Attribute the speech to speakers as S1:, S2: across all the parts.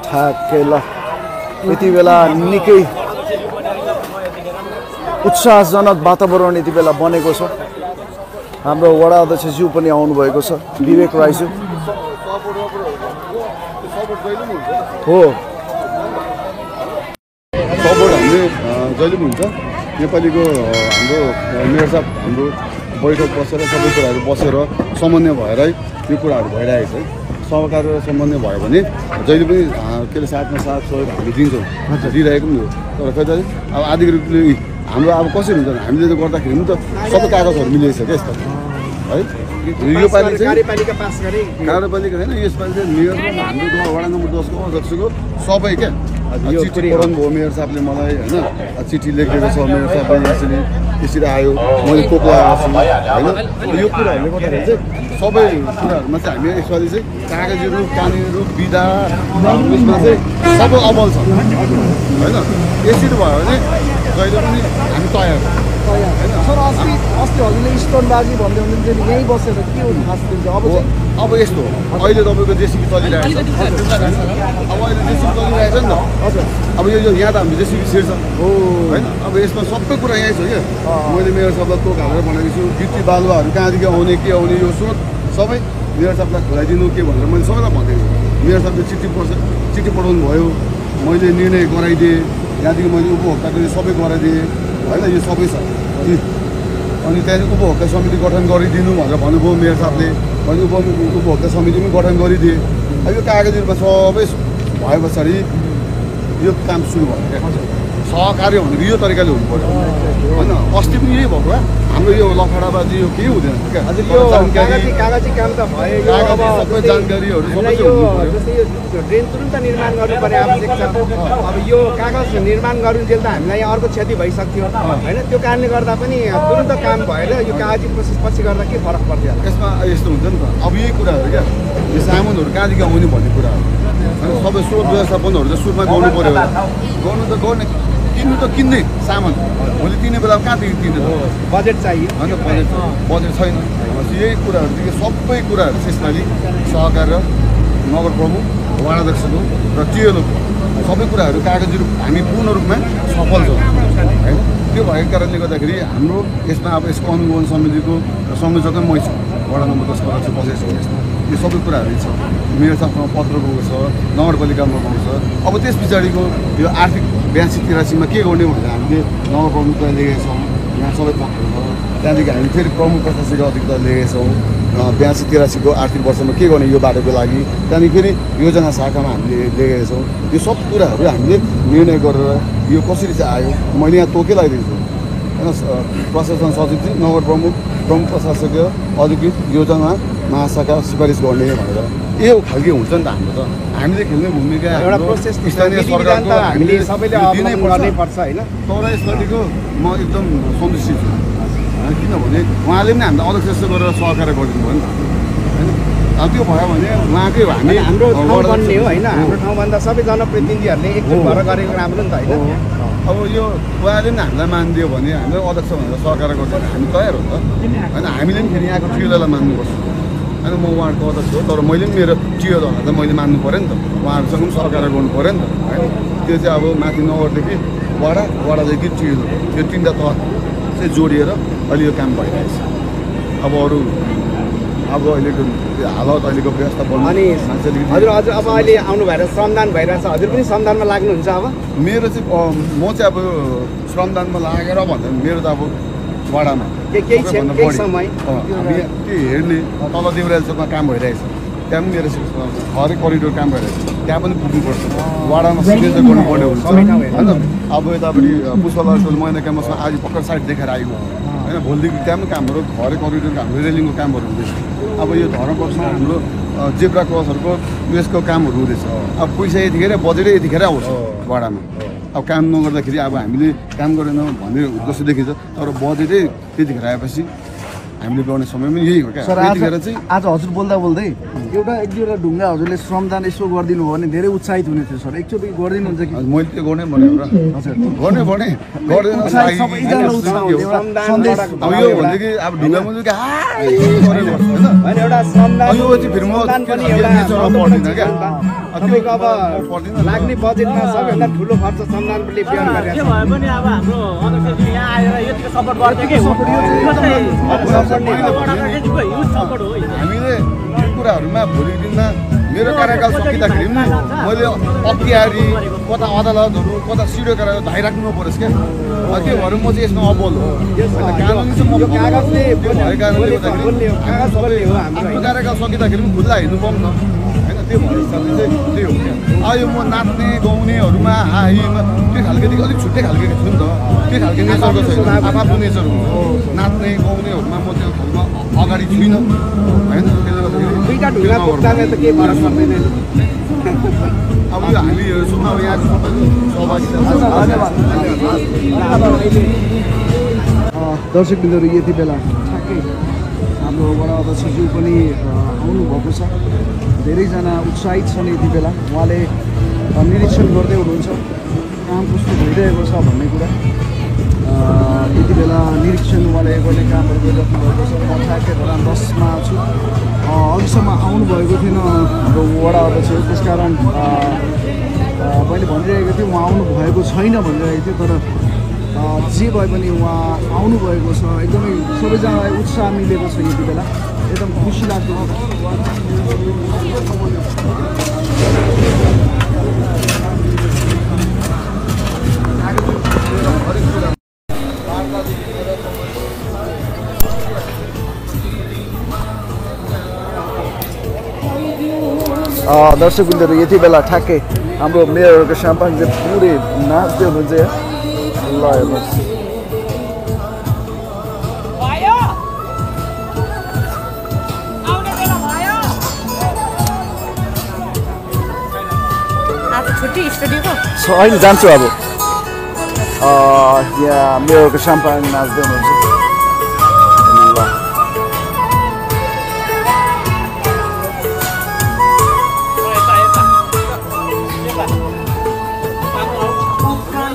S1: ठ्याक्कै ल यति बेला निकै उत्साहजनक वातावरण यति बेला बनेको छ। हाम्रो वडा अध्यक्षज्यू पनि आउनुभएको छ, विवेक राईज्यू हो।
S2: सपोर्ट हामीले जहिले पनि हुन्छ। नेपालीको हाम्रो मेयर साहब हाम्रो बैठक बसेर सबै कुराहरू बसेर समन्वय भएर यो कुराहरू भइरहेको छ। सहकारी समन्वय भयो भने जहिले पनि के अरे साथमा साथ सहयोग हामीले दिन्छौँ, दिइरहेको पनि हो। तर खै त अब आधिकारिक रूपले हाम्रो अब कसरी हुन्छ हामीले त गर्दाखेरि पनि त सबै कागजहरू मिलेको छ क्या यस्तो है। यो पालि चाहिँ कार्यपालिका होइन, यसपालि चाहिँ मेयर हाम्रो वडा नम्बर 10 को अध्यक्षको सबै क्या चिठी पठाउनु भयो मेयर साहबले मलाई होइन। चिठी लेखिदिएको छ मेयर साहबले, यसरी आयो मैले को आएको छु होइन। यो कुराहरूले गर्दाखेरि चाहिँ सबै कुराहरूमा चाहिँ हामी यसपालि चाहिँ कागजीहरू कानुनीहरू विधा उसमा चाहिँ सबै अमल छ होइन। यसरी भयो भने जहिले पनि हामी तयार होइन।
S1: सर अस्ति हजुरले स्टोनबाजी भन्दै हुनुहुन्छ नि, यहीँ बसेर के हो खास दिन चाहिँ
S2: अब यस्तो अहिले तपाईँको जेसिबी चलिरहेको छ। अब अहिले जेसिबी चलिरहेको छ नि त। हजुर अब यो यहाँ त हाम्रो जेसिबी छिर्छ होइन। अब यसमा सबै कुरा यहीँ छ क्या। मैले मेयर साहबलाई तोक हालेर भनेको छु, गिटी बालुवाहरू कहाँदेखि आउने के आउने यो स्रोत सबै मेयर साहबलाई खुलाइदिनु के भनेर मैले सबैलाई भनेको छु। मेयर साहबले चिठी पठाउनु भयो, मैले निर्णय गराइदिएँ। यहाँदेखि मैले उपभोक्ताको सबै गराइदिएँ होइन। यो सबै छ अनि त्यहाँदेखि उपभोक्ता समिति गठन गरिदिनु भनेर भन्नुभयो मेयर साहबले। मैले उपभोक्ता समिति पनि गठन गरिदिएँ। यो कागजी रूपमा सबै भए पछाडि यो काम सुरु भयो क्या। सहकार्य भनेको यो तरिकाले हुनु पर्यो होइन। अस्ति पनि यही भएको भए हाम्रो यो लफडाबाजी यो केही हुँदैन क्या।
S3: हजुर यो कागजी काम त भयो,
S2: सबै जानकारीहरू सबै
S3: जस्तै यो ड्रेन तुरुन्त निर्माण गर्नु पर्ने आवश्यक छ। अब यो कागज निर्माण गर्नुन्जेल त हामीलाई यहाँ अर्को क्षति भइसक्थ्यो होइन। त्यो कारणले गर्दा पनि तुरुन्त काम भएर यो कागजी प्रोसेस पछि गर्दा के फरक पर्थ्यो?
S2: यसमा यस्तो हुन्छ नि त। अब यही कुराहरू क्या, यो सामानहरू कहाँदेखि आउने भन्ने कुराहरू होइन। सबै स्रोत व्यवस्थापनहरू त सुरुमा गर्नु पऱ्यो। गर्नु त गर्ने, किन्नु त किन्ने सामान भोलि तिर्ने बेला कहाँदेखि तिर्ने
S3: बजेट चाहियो
S2: होइन। बजेट छैन। यही कुराहरूदेखि सबै कुराहरू चाहिँ यसपालि सहकार र नगर प्रमुख वडाध्यक्षको र टिएलओको सबै कुराहरू कागजी रूप हामी पूर्ण रूपमा सफल छौँ होइन। त्यो भएको कारणले गर्दाखेरि हाम्रो यसमा अब यसको अनुगमन समितिको संयोजक मै छु, वडा नम्बर 10 को अध्यक्ष बसेको छु। यसमा यो सबै कुराहरू छ। मेयर साहबसँग पत्र गएको छ, नगरपालिकामा गएको छ। अब त्यस पछाडिको यो आर्थिक 82-83 के गर्ने भनेर हामीले नगर प्रमुखलाई लिएका छौँ। यहाँ सबै पत्रहरू छ। त्यहाँदेखि हामी फेरि प्रमुख प्रशासकीय अधिकारी लिएका छौँ। 82-83 को आर्थिक वर्षमा के गर्ने यो बाटोको लागि। त्यहाँदेखि फेरि योजना शाखामा हामीले लिएका छौँ। यो सब कुराहरू हामीले निर्णय गरेर यो कसरी चाहिँ आयो मैले यहाँ तोकै लगाइदिन्छु होइन। प्रशासन सचिव चाहिँ नगर प्रमुख प्रशासकीय अधिकृत योजना महाशाखा सिफारिस गर्ने भनेर यो खालके हुन्छ नि त। हाम्रो त हामीले खेल्ने भूमिका
S3: एउटा प्रोसेस स्थानीय सरकारको हामीले सबैले अवलम्बन गर्नुपर्छ होइन।
S2: तर यसपालिको म एकदम सन्तुष्टि छु किनभने उहाँले पनि हामीलाई अध्यक्ष गरेर सहकार्य गरिदिनु भयो नि त होइन। अब त्यो भयो भने उहाँकै हामी
S3: हाम्रो ठाउँ बन्ने हो होइन। हाम्रो ठाउँभन्दा सबै जनप्रतिनिधिहरूले एकजुट भएर गरेको राम्रो नि त होइन।
S2: अब यो उहाँले पनि हामीलाई मानिदियो भने हामीलाई अध्यक्ष भनेर सहकार्य गर्छ हामी तयार हो नि त होइन। हामीले पनि फेरि यहाँको टिएलओलाई मान्नुपर्छ होइन। म उहाँको अध्यक्ष हो तर मैले पनि मेरो टिएलओलाई त मैले मान्नु पऱ्यो नि त। उहाँहरूसँग पनि सहकार्य गर्नु पऱ्यो नि त होइन। त्यो चाहिँ अब माथि नगरदेखि वडादेखि टिएलओ यो 3टा तह चाहिँ जोडिएर अहिले यो काम भइरहेछ। अब अरू अब अहिलेको हालत अहिलेको व्यवस्थापन
S3: अनि हजुर अब अहिले आउनु भएर श्रमदान भइरहेछ, हजुर पनि श्रमदानमा लाग्नुहुन्छ? अब
S2: मेरो चाहिँ म चाहिँ अब श्रमदानमा लागेर भन्दा मेरो त अब वडामा
S3: केही समय
S2: त्यो हेर्ने तल देउराली चोकमा काम भइरहेछ। त्यहाँ पनि मेरो हरेक करिडोर काम भइरहेछ। त्यहाँ पनि पुग्नुपर्छ। वडामा सिग्नेचर गर्नुपर्ने हुन्छ होइन। अब यतापट्टि पुष्पलाल मैना क्याम्पसमा आज भर्खर साइड देखाएर आयो होइन। भोलिदेखि त्यहाँ पनि कामहरू हरेक करिडोरको हाम्रो रेलिङको कामहरू हुँदैछ। अब यो धर्मपक्षमा हाम्रो जेब्रा क्रसहरूको उयसको कामहरू हुँदैछ। अब पैसा यतिखेर बजेटै यतिखेर आउँछ वडामा। अब काम नगर्दाखेरि अब हामीले काम गरेनौँ भन्ने जस्तो देखिन्छ। तर बजेटै त्यतिखेर आएपछि हामीले पाउने समय पनि यही हो क्या
S1: सर
S2: त्यतिखेर चाहिँ
S1: आज हजुर बोल्दा बोल्दै एउटा एक दुईवटा ढुङ्गा हजुरले श्रमदान यसो गरिदिनु भयो भने धेरै उत्साहित हुने थियो सर एकचोटि गरिदिनुहुन्छ कि
S2: मैले त्यो गर्नै भने र
S1: हजुर
S2: गर्ने भने गर्दैन
S1: सबैजना उत्साह हुने एउटा सन्देश
S2: अब यो भन्दै कि अब ढुङ्गा मुजुक
S3: होइन एउटा श्रमदान
S2: यो चाहिँ फेरि म
S3: श्रमदान पनि एउटा
S2: पर्दैन क्या
S3: तपाईँको अब लाग्ने बजेटमा सबैभन्दा ठुलो खर्च श्रमदानले बिहान गरेर
S4: के भए पनि अब हाम्रो अध्यक्षजी यहाँ आएर यतिको सपोर्ट गरिदिएकै हो
S2: हामीले यो कुराहरूमा भोलिको दिनमा मेरो कार्यकाल सकिँदाखेरि पनि मैले अख्तियारी कता अदालतहरू कता सिडिओ कार्यालय धाइराख्नु परोस् क्या त्यो भएर म चाहिँ यसमा अबोल हो कानुनी चाहिँ म
S3: कागजले
S2: कारणले गर्दाखेरि
S3: कागज बोल्ने हो हाम्रो
S2: आफ्नो कार्यकाल सकिँदाखेरि पनि खुल्ला हिँड्नु पाउँ न होइन त्यो भएर हिसाबले चाहिँ त्यही हो क्या यो म नाच्ने गाउनेहरूमा हाहीमा त्यो खालकोदेखि अलिक छुट्टै खालको छु नि त त्यो खालको नेचरको छैन आफ्नो नेचर हो नाच्ने गाउनेहरूमा म त्यो खालमा अगाडि छुइनँ होइन त्यसले गर्दाखेरि
S3: दुईवटा ढुङ्गा पुग्दाले त केही फरक पर्दैन
S2: अब यो हामीहरू सुन्नु अब यहाँ
S1: दर्शकबिन्दुहरू यति बेला ठ्याक्कै हाम्रो वडा अध्यक्षज्यू पनि आउनुभएको छ धेरैजना उत्साहित छन् यति बेला उहाँले निरीक्षण गर्दै हुनुहुन्छ काम कस्तो भइरहेको छ भन्ने कुरा यति बेला निरीक्षण उहाँले गर्ने कामहरू गरिराख्नु भएको छ म ठ्याक्कै धरान 10मा छु अघिसम्म आउनुभएको थिएन हाम्रो वडा अध्यक्ष त्यसकारण मैले भनिरहेको थिएँ उहाँ आउनुभएको छैन भनिरहेको थिएँ तर जे भए पनि उहाँ आउनुभएको छ एकदमै सबैजनालाई उत्साह मिलेको छ यति बेला एकदम खुसी लाग्दो दर्शकबिन्दुहरू यति बेला ठ्याक्कै हाम्रो मेयरहरूको स्याम्पाङ चाहिँ पुरै नाच्दै हुनुहुन्छ यहाँ ल हेर्नुहोस् होइन जान्छु अब यहाँ मेयरको स्याम्पाङ नाच्दै हुनुहुन्छ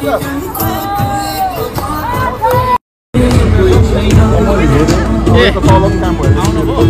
S1: ल
S4: आउनु